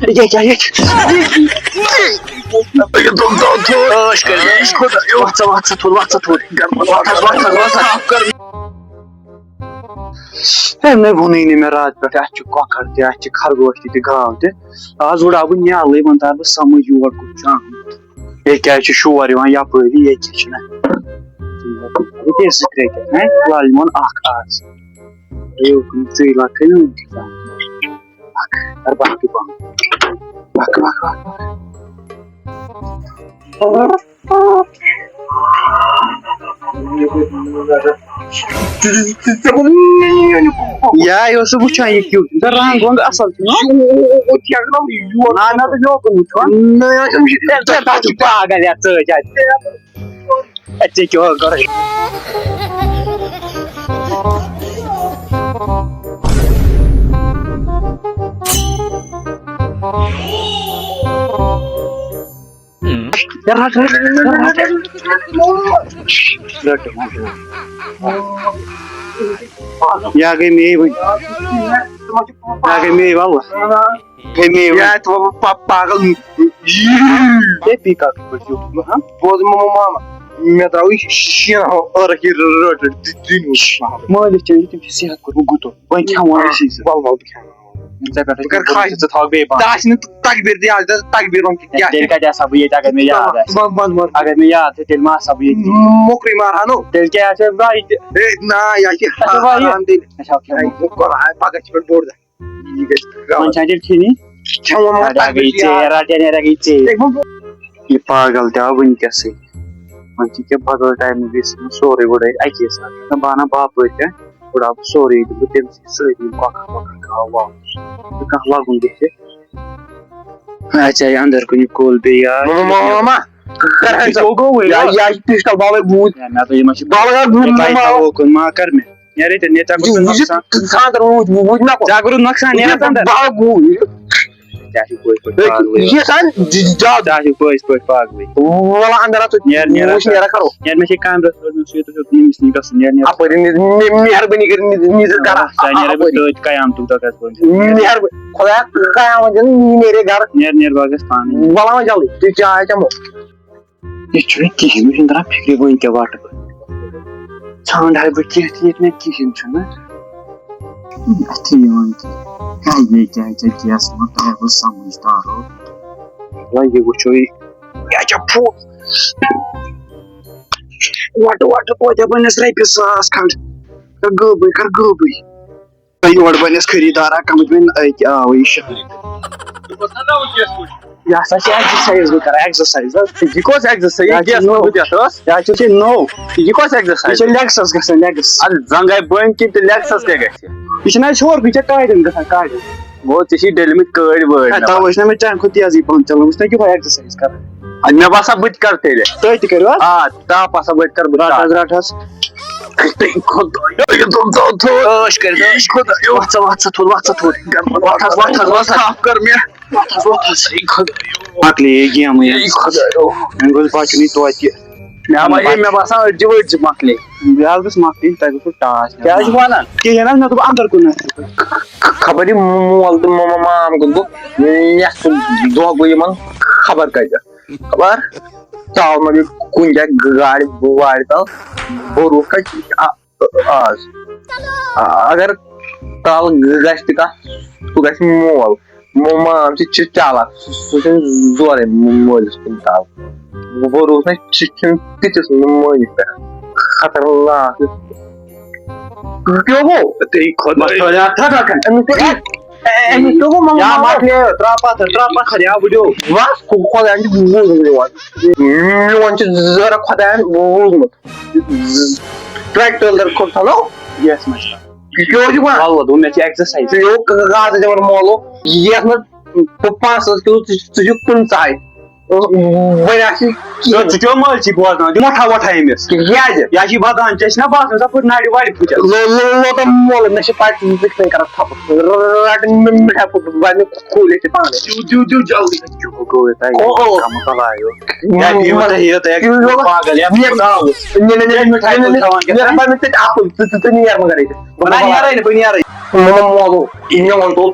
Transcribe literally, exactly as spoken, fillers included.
ییٚکیٛاہ، ییٚکیٛاہ۔ عٲش کٔرِتھ۔ وَتھ سا، وَتھ سا تھوٚد، وَتھ سا تھوٚد۔ وَتھ حظ، وَتھ حظ، وَتھ حظ۔ ہے، مےٚ ووٚنُے نہٕ مےٚ راتہٕ پٮ۪ٹھ، اَتھ چھِ کۄکَر تہِ، اَتھ چھِ خرگوش تہِ، تہِ گاو تہِ۔ آز وُڑاو بہٕ نیالٕے، وۄنۍ تَرٕ بہٕ سَمٕجھ یور کُس چھُ آمُت۔ ہے، کیٛازِ چھُ شور یِوان یَپٲری؟ ییٚتہِ چھِنہ۔ ییٚتہِ ٲسۍ زٕ ترٛےٚ کیٛاہ تام، لالہِ مۄن اَکھ آز۔ ہے، یوکُن ژٕے لۄکٕٹۍ۔ اَکھ کَر باقٕے پَہَم۔ وَکھ، وَکھ، وَکھ، وَکھ۔ یا، یہِ اوس سُہ وٕچھان، یہِ کیُتھ چھُ۔ رنٛگ ونٛگ اَصٕل چھُ، نہ؟ اَہَن حظ، یوکُن وٕچھو۔ ہے، ژےٚ تَتھ چھُ پاگل یا ژٕ، ژےٚ کیٛاہ گوٚو؟ رَٹ، رَٹ، رَٹ، رَٹ۔ یا گٔے مے وۄنۍ۔ یا گٔے مے، واللہ۔ گٔے مے وۄنۍ۔ یا تہٕ وۄنۍ پا-، پاگل۔ ہے، پیٖکاک کِتھ پٲٹھۍ زیوٗٹھ گوٚو، ہا؟ بوز مو-، مو-، ماما، مےٚ درٛاو یہِ شیٖن ہاو ٲرَکھ یہِ رٔٹ، رٔٹ، دِ-، دِنۍ اوس۔ مٲلِس چھِ، تٔمۍ چھُ صحت کوٚرمُت گُتُل۔ وۄنۍ کھٮ۪مو أسۍ یہِ زٕ۔ وَلہٕ، وَلہٕ، بہٕ کھٮ۪مہٕ۔ ژےٚ پٮ۪ٹھ ژٕ کَر خاص۔ ژٕ تھاوَکھ بیٚیہِ پانَس۔ تَس نہٕ تکبیٖر تہِ یاد، تَس تکبیٖر وَن کیٛاہ تیٚلہِ چھِ؟ کَتہِ آسہٕ ہا بہٕ ییٚتہِ، اگر مےٚ یاد آسہِ؟ وَن، وَن، وَن۔ اگر مےٚ یاد آسہِ، تیٚلہِ ما آسہٕ ہا بہٕ ییٚتہِ؟ مۄکرٕے مارہا نو۔ تیٚلہِ کیٛاہ آسہِ ہا بہٕ ییٚتہِ؟ ہے، نہ، یہِ چھِ اچھا، وۄنۍ یہِ۔ حرام تیٚلہِ۔ اچھا، اوکے۔ ہے، بہٕ کَرٕ ہا، پَگاہ چھِ پٮ۪ٹھ بوٚڑ دۄہ۔ یہِ گژھِ وۄنۍ چھا تیٚلہِ کھیٚنی؟ کھٮ۪مو ما اَدٕ اَگَے پَتہٕ ژےٚ، یاد؟ رَٹھ یا نیر اَگَے ژےٚ۔ ہے، وۄنۍ یہِ پاگل تہِ آو وٕنکیٚسٕے۔ وۄنۍ چھِ کینٛہہ بدل ٹایمہٕ گٔژھِتھ سورُے وٕڑٲے اَکی ساتہٕ۔ نہ بہٕ اَنہٕ باپٲرۍ کانٛہہ، وٕڑاو بہٕ سورُے، یہِ دِمہٕ بہٕ تٔمۍ سٕے سۭتۍ یِم کۄکَر وۄکَر گاو واو۔ تہٕ کانٛہہ لَگُن گژھِ۔ اَژے اَندَر کُنہِ کُل بیٚیہِ یار۔ ماما، ماما، ماما۔ کر ژٕ ہٮ۪نٛگ ژٕ؟ کیٛاہ گوٚو وۄنۍ؟ یا، یا چھِ پِسٹَل بالَے بوٗت۔ یا مےٚ دوٚپ یِمَن چھِ بالَے آز بوٗت، ہے، مےٚ ماما۔ تھاوو کُن، ما کر مےٚ۔ نیرے تیٚلہِ، نیرے، ژےٚ کوٚرُتھ یہِ چھُ نۄقصان۔ ژٕ ژھانٛڈ روٗد، وُ-، وُ-، مےٚ کوٚر۔ ژےٚ کوٚرُتھ نۄقصان، نیرے ژٕ اندر۔ باغ گوٗ۔ ژےٚ چھُے پٔزۍ پٲٹھۍ پاگلٕے۔ یہِ چھُ آسان ج-، ج-، جادٕ۔ ژےٚ چھُے پٔزۍ پٲٹھۍ پاگلٕے۔ وَلہٕ اندر اَژ ژٕ۔ نیر، نیر، وٕچھ اندر۔ نیرا کَرو۔ نیر، مےٚ چھے کامرَس پٮ۪ٹھ، مےٚ چھُ یوٗتاہ ہیوٚت نہٕ أمِس نِش گژھُن، نیر، نیر۔ اَپٲرۍ نیر، مے-، مہربٲنی کٔرِتھ نہِ-، نہِ-، نہِ-، کَر آ، ژٕ نیر، بہٕ اَپٲرۍ۔ تٔتھۍ قیامتُک دۄہ گژھٕ بہٕ۔ مہربٲنی۔ خۄدایا، قیامت دِنہٕ، یہِ نیرے گرٕ۔ نیر، نیر، بہٕ گژھٕ پانہٕ۔ وَلہٕ وۄنۍ جلدی، تُہۍ چاے چٮ۪مو۔ یہِ چھُنہٕ کِہیٖنۍ، مےٚ چھُنہٕ تران فِکرِ وۄنۍ کیٛاہ وَٹہٕ بہٕ۔ ژھانٛڈہا بہٕ کینٛہہ تہِ ییٚتہِ مےٚ کِہیٖنۍ چھُنہٕ اَتھِ یِوان کینٛہہ۔ ہے، یہِ کیٛاہ ژےٚ گیس منٛز تۄہہِ بہٕ سَمٕجھ تارو۔ وۄنۍ یہِ وٕچھو یہِ کیٛاہ چھےٚ پھوٚ-، وَٹہٕ وَٹہٕ توتہِ بَنٮ۪س رۄپیہِ ساس کھنٛڈ۔ کَر غٲبٕے، کَر غٲبٕے۔ یور بَنٮ۪س خریٖدارا کَمٕے وۄنۍ أکۍ آو یہِ شہر۔ یہِ ہسا چھِ exercise بہٕ کران، exercise حظ۔ یہِ کۄس exercise؟ یہِ یہِ کیٛاہ چھُ نوٚو۔ بہٕ کیٛاہ ٲس؟ یہِ چھُ ژےٚ نوٚو۔ یہِ کۄس exercise؟ یہِ چھِ legs گژھان، legs۔ اَدٕ زنٛگے بٔنۍ کِنۍ تہٕ legs کیٛاہ گژھِ؟ یہِ چھِنہٕ اَسہِ ہورٕ کُن، یہِ چھےٚ کاڑٮ۪ن گژھان، کاڑٮ۪ن۔ گوٚو، ژےٚ چھی ڈٔلمٕتۍ کٲڑۍ وٲڑۍ اے، مےٚ تَوَے باسان۔ چھِنہ مےٚ چانہِ کھۄتہٕ تیزٕے پَہَم چَلان، وٕچھ نہ کیٛاہ exercise کَران۔ اَدٕ مےٚ باسان بہٕ تہِ کَرٕ تیٚلہِ۔ تُہۍ تہِ کٔرِو حظ۔ آ، تاپھ آسان بہٕ تہِ کَرٕ بہٕ رَٹ start۔ حظ، رَٹ حظ۔ تہٕ خۄدایا، یہِ تُل ژٕ تھوٚد۔ عٲش کٔرِتھ۔ عٲش خۄدایا۔ وَتھ سا، وَتھ سا تھوٚد، وَتھ سا تھوٚد۔ وَتھ حظ، وَتھ حظ، وَتھ حظ۔ صاف کَر مےٚ۔ وَتھ حظ، وَتھ حظ۔ اے خۄدایا۔ مۄکلے یہِ game یہِ۔ اے خۄدایا۔ وۄنۍ گوٚژھ بَچُن یہِ توتہِ۔ مےٚ ما-، ہے، مےٚ باسان أڑجہِ ؤڑجہِ مۄکلے۔ بہٕ حظ گوٚژھ مۄکلٕنۍ، تۄہہِ گوٚژھوُ ٹاس کیٛاہ حظ چھُ وَنان؟ کِہیٖنۍ حظ، مےٚ دوٚپ اَندَر کُن۔ خبر یہِ مول تہٕ مۄ-، مۄ-، مام کُن گوٚو، یَتھ سُہ دۄہ گوٚو یِمَن خبر کَتہِ۔ خبر ژاو مےٚ یہِ کُنہِ جایہِ گاڑِ وارِ تَل، بروسہٕ کَتہِ آ-، آز۔ آ-، اگر تَل گژھِ تہِ کانٛہہ، سُہ گژھِ مول۔ مو-، مام چھِ چ-، چالاک، سُہ، سُہ چھُنہٕ زورَے مٲلِس کُن تَل۔ بروسہٕ نَے چھِ، چھِنہٕ تِتھِس مٲلِس پٮ۪ٹھ۔ خطرناک۔ کیٛاہ گوٚو؟ تیٚلہِ خۄداے۔ مۄخصر یا تھکا کھن۔ أمِس کیٛاہ؟ أمِس کیٛاہ گوٚو؟ مۄخصر۔ یا مۄکلے، ترٛاو پَتھر، ترٛاو پَتھر، یا بُڈیو۔ بَس، خۄدایَن چھُ بوٗزمُت میون۔ میون چھُ ذرا خۄدایَن بوٗزمُت۔ ٹریکٹر اندر کھوٚت تھلو۔ یَس منٛز۔ یہِ کیٛاہ اوس یہِ وَنان؟ وَلہٕ وَلہٕ، دوٚپُن مےٚ چھِ exercise۔ ژٕ یوٚو کاغذ دِوان مولو، یَتھ منٛز بہٕ پانٛژھ ساس کِلوٗ، ژٕ، ژٕ چھُکھ پٕنٛژٕہَے۔ وۄنۍ آسہِ ژٕ، ژٕ کیٛاہ مٲلۍ چھِ بوزناوان؟ دِ مۄٹھا وۄٹھا أمِس۔ کیٛازِ؟ یہِ ہا چھِ وَدان، ژےٚ چھِنا باسان، ژٕ ہا پھٕٹ نَرِ وَرِ پھٕٹِس۔ لو-، لو-، لوٹا مولہٕ، مےٚ چھِ پَے ژٕ کِتھ کٔنۍ کَرَکھ تھَپھ۔ رَٹہٕ مےٚ، مےٚ ہٮ۪کہٕ بہٕ، بہٕ اَنہٕ کھوٗلِتھ تہِ پانَے۔ دِیِو، دِیِو، دِیِو جلدی۔ کیٛاہ گوٚو یہِ تۄہہِ؟ او، او۔ کَمہٕ بَلایو۔ یا دِیِو تُہۍ یہِ تۄہہِ یہِ گوٚو پاگل، یا نیر، گاوُس۔ نیر، نیر، نیر، مِٹھایہِ نیر، کُن تھاوان کیٛاہ نیر، تام۔ بہٕ نیر تَتہِ اَکُن، ژٕ، ژٕ، ژٕ نیر مگر ییٚتہِ۔ بہٕ نہ نیرَے نہٕ، بہٕ نیرَے۔ مےٚ ما مولو، مےٚ ووٚن تو،